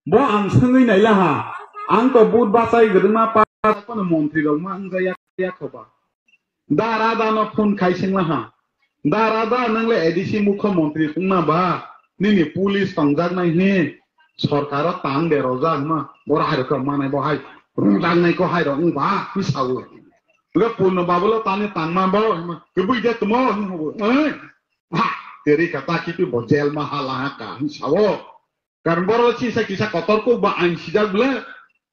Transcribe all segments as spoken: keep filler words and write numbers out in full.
Bo ang swngwi nailaha. Ang to but bachai gwdwma pa-, montri rok ma wngjakya, yakhoba. Da rada no phone khai swnglaha. Da rada, nang le A D C mukho montri wngna ba? Nini police tongjaknai hwnwi sorkaro tang de rojak ma. Boro hai rok manai bo hai. Rungjaknai ko hai rok wng ba, hwnwi sao. Hwnkhe Purno Babu lo tani tangma bo, hwnma, kwbwi de tmo, hwnwi hobo. Ei, ha, teri kata kipi bo jail ma ha laha ka, hwnwi sao. Karon boro chisa kisa kotor kok ba ang sijak ble,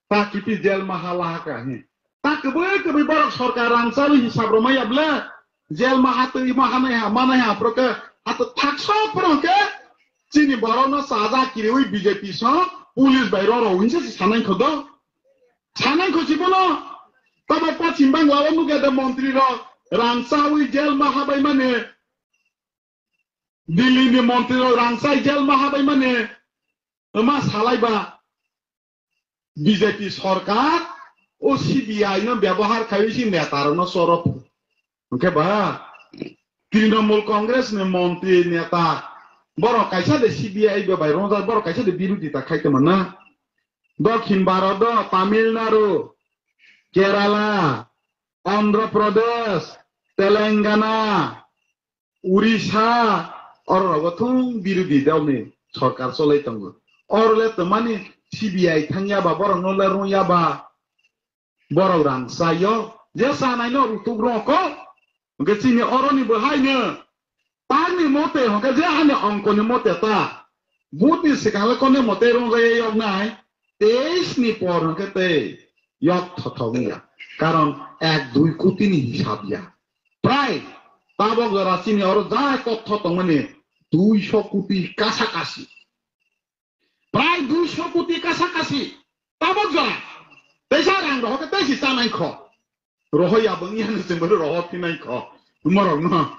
ta kipi jail ma ha laha ka, hwnwi. Ta kwbwi kwbwi borok sorkar rang chawi hisab rw maya ble, jail ma ha twi ma ha nai ha, ma nai ha, aphro khe, ato thaksa phro khe, chini borok no chaja kiriwi B J P so, police bai roro hwnwi se sanai kho do. Sanai kho si bono, tamo Pochim Bangla o nukya de montri rok rang chawi jail ma habai mani, Delhi ni montri rok rang chai jail ma habai mani, ma salai ba B J P sorkar o C B I no byabohar khaiwi si neta rok no choro. Hwnkhe ba Trinamool Congress ni montri neta borok kaisa de C B I bai rongjak, borok kaisa de birodita khai tongma na. Dokhin Bharat o Tamil Nadu, Kerala, Andhra Pradesh, Telangana, Orissa, oro rogo thung birodhi dal ni sorkar cholai tongo. Oro le twmani C B I thangya ba, borok no le rungya ba, borok rang chaio, je chanai no rutuk roko. Hwnkhe chini oro ni bo hai no, tang ni mote, hwnkhe je ani ongko ni mote ta, but ni swkang le kone mote rungjaya yok nai, teis ni por hwnkhe tei yok thothok wngya. Karon ek dui koti ni hisab ya. Prai tabok jora chini oro jai totho tongmani duiso koti kasa kasi. Prai duiso koti kasa kasi. Tabok jora. Teisa rang rohor khe teisi chanai kho. Rohor ya bwng ya no chwng bono rohor phinai kho. Morok no.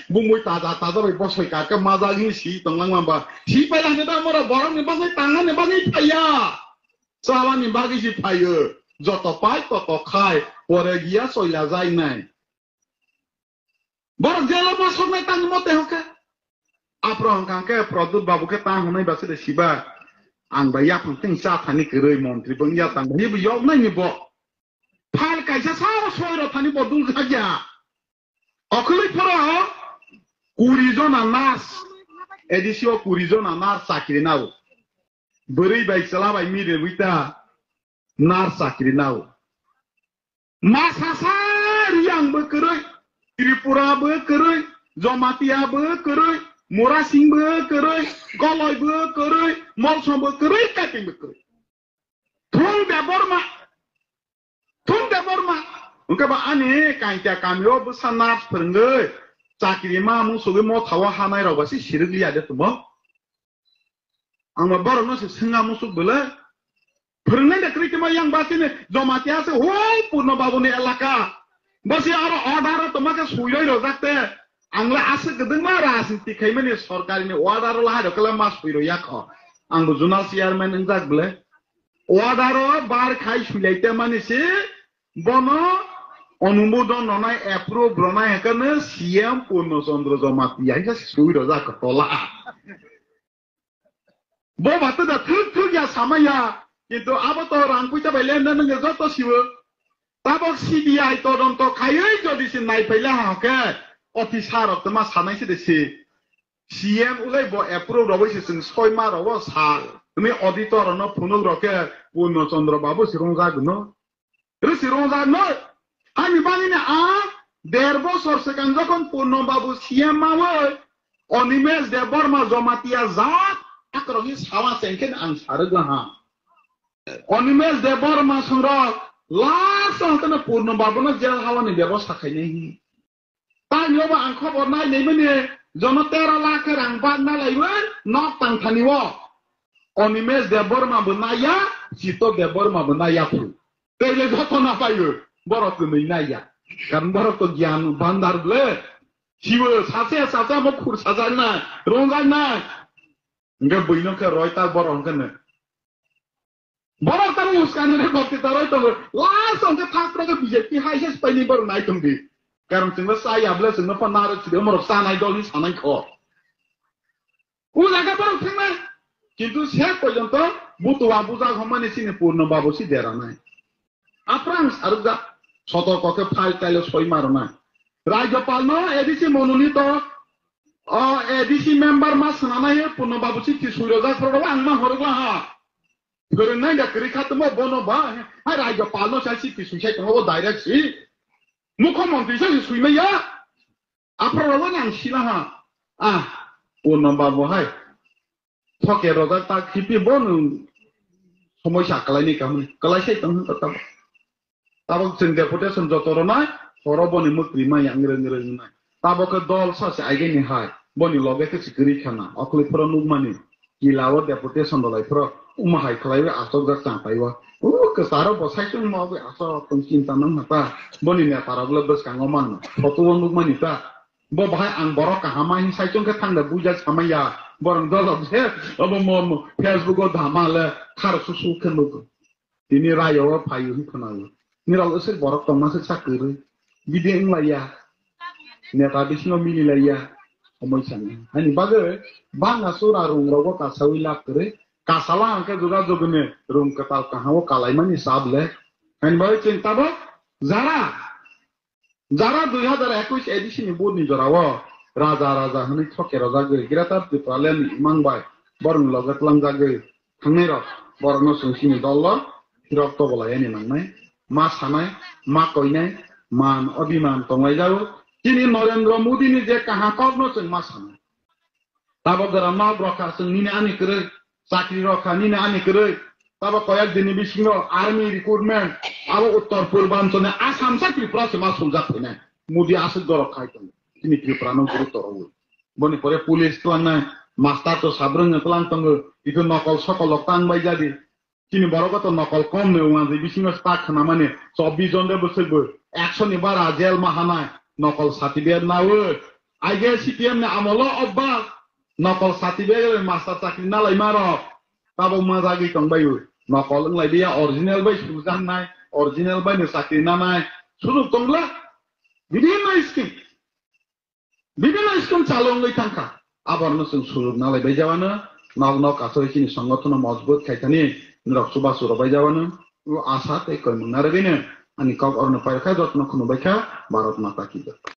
Bumui taja taja bai bosoi kar khe majagwi si tonglang mamba. Si paila hwnwi da morok borok ni bagwi tangna ni bagwi phaiya. Chala ni bagwi si phaio. Joto pai toto khai. Pore giya soila jai nai. Borok jelo ma soknai tangwi mote hwnkhe. Apro hwnkha hwnkhe Pradyut babu khe ta hwnwi ba se de siba. Ang bai yaphang ting cha thani kwrwi montri bo wngya tang bai bo yok nai ni bo. Phal kaisa sa soi rw thani bo dul khakya. Okhwlwi phoro kuri jona nurse, A D C o kuri jona nurse chakri nao. Bwrwi bai chwla bai miri rwi ta nurse chakri nao. Masasa Riyang bo kwrwi, Tripura bo kwrwi, Jamatia bo kwrwi, Murasing bo kwrwi, Goloi bo kwrwi, Molsom bo kwrwi, Kaping bo kwrwi. Thung Debbarma, Thung Debbarma. Hwnkhe ba ani kainta kamio bwsa nurse phwrwngwi chakri ma mung sugwi motha o hanai rok ba se sirwk liya de tongmo. Ang ba borok no se swnga musuk bwle. Phwrwngnai da kwrwi tongma yang ba chini Jamatia se hoi Purno Babu ni elaka. Bo se aro order o tongma khe sui roi rojak te. Ang le aswk kwdwngma rajniti khaimani sorkari ni order o lahai rok le ma sui roi ya kho. Ang bo zonal chairman wngjak bwle. Order o bar khai sui lai te mani se bono onumodon ronai approve ronai hwnkhe no C M Purno Chandra Jamatia hwnkhe sui rojak kho tola. Bo ba tei da thwk thwk ya sama ya, kintu abo to rang puisa bai lenda nang joto siwo. Tabok C B I todonto khaiwi jodi se nai paila ha khe officer rok tma sanai se de se. C M ulai bo approve rogwi se chwng soi ma rogo sa. Tini auditor no phunuk rok khe Purno Chandra Babu se rung jagwno. Risi rongjakno. Ani bagwino a der bosor swkang jokhon Purno Babu C M mawi Animesh Debbarma Jamatia jat akrokni sawa chengkhe ang sarwk laha. Animesh Debbarma songrok last o hwnkhe Purno Babuno jail hawani bebosta khainai hi. Tamni obo ang khobor nai naimani jono tero lakh khe rang bagna laiwi nok tangthani o. Animesh Debbarma bo naiya, Chito Debbarma bo naiya phu. Tei le joto na paio, borok twnwi naiya. Karon borok to gyan bandar ble. Sibo sache sache amo khur sajak nai, rongjak nai. Hwnkhe buino khe roi ta borok hwnkhe no. Borok tamo uskani re bhakti taroi tongo. Last hwnkhe thak pro khe B J P hai se paini borok nai tong di. Karon chwngno cha ya ble chwngno pha naro chide morok cha nai dol hi sanai kho. O jaga borok thangnai. Kintu se porjonto Butua bujak hwnmani chini Purno Babu si deranai. Aprang sarukjak. Sotorko khe file tailo soi marwnai. Rajyopal no A D C Monolito, o A D C member ma swnanai he Purno Babu si tisui rojak phoro ang ma horokla ha. Phwrwngnai da kwrwi kha tamo bono ba. Hai Rajyopal no sai si tisui sai tongo bo direct si. Mukho montri sai si sui maya. Aphro rogo nang sila ha. Ah, Purno Babu hai. Thoke rojak tak khipi bo nwng somoi sa kalai ni kaham ni. Kalai sai tong hwn ta tabok. Tabok chwng deputation joto ronai, horo boni mwkri ma yang rwng rwng nai. Tabok khe dol sa se aigeni hai. Boni loge khe se kwrwi khana. Okhli phoro nukmani. Kila o deputation dolai phoro. Uma hai khlai wi asok jak chang pai o. U kwcharo bo sai chung ma wi asok tong chinta nang hata. Boni neta rok le bwskango man. Photo o nukmani ta. Bo bahai ang borok kaham ma hin saichung khe thangda buja samaya. Borok dolok je obo mo, mo Facebook o dama le khar susu khe nuk. Tini rayo o phayu hin khwnayo. Nirok usir borok tongma se chakwrwi. Bidi wng laiya. Neta bisingo mili laiya. Omoi sani. Hani bagwi bangna sura rung rogo kasawi lak kwrwi. Kasala hangke juga jugune rung kwtal kaham o kalaimani sab le. Hani bagwi chwng tabok jara. Jara dui hazar ekush A D C ni vote ni jora o raja raja hwnwi thoke rojagwi Greater Tipraland ni imang bai borokni loge tlangjagwi thangnai rok borokno chwng chini dol o phirok tobo laiyani nangnai, ma sanai, ma koinai, man obiman tonglaijao. Chini Narendra Modi ni je kaham kok no chwng ma sanai. Tabok jora nok rok kha chwng nini ani kwrwi, chakri rok kha nini ani kwrwi. Tabok koyak dini bisingo army recruitment, abo uttor purbanchal ni Assam sa Tripura se ma suljak phainai. Modi aswk dorok khai tongo. Chini Tripura no gurutto rwwi. Boni pore police tlangnai, master to sabrwng no tlang tongo. Idu nokol sokol rok tang bai jadi. Chini borok to nokol kom ni wngna je bisingo sta khna mani chobbish jon de bwswk bo ekso ni bara jail ma hanai nokol certificate nawi. Aige C P M ni amolo obba nokol certificate master chakri nalai ma rok tabok ma jagwi tong bai. Nokol wng lai biya original bai sujak nai original bai ni chakri nanai sujok tong bla bibhinno scheme. Bibhinno scheme chalo wngwi thangkha. Aborno chwng sujuk nalai bai jawano, nok nok aswk chini songothono mojbut khai thani, norok chubachu rw bai jawano, o asa tei koimung narwgwino ani kok oroni pairokha, jotono khunu baikha, Bharat Mata ki jai.